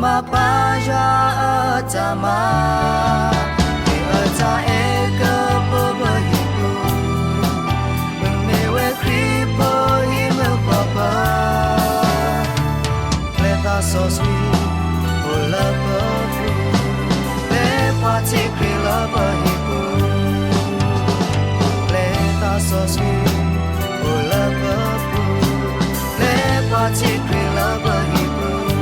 မၤပာ်ယွၤအတၢ်မၤ, မ့ၢ်အတၢ်အဲၣ်ကပိာ်ပဟံၣ်ပူၤ, မ့မ့ၢ်ဝဲခရံာ်ဖိဟံၣ်မုာ်ဃီပၢၤ, ကျဲသးစီဆှံအိၣ်လၢပပူၤ, ကျဲပှၤထံၣ်ခရံာ်လၢပဟံၣ်ပူၤ, ကျဲသးစီဆှံအိၣ်လၢပပူၤ, ကျဲပှၤထံၣ်ခရံာ်လၢပဟံၣ်ပူၤ,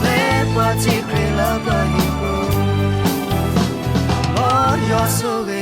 ကျဲပှၤထံၣ်ခရံာ်လၢပဟံၣ်ပူၤ, မ်ယွၤဆိၣ်ဂ့ၤ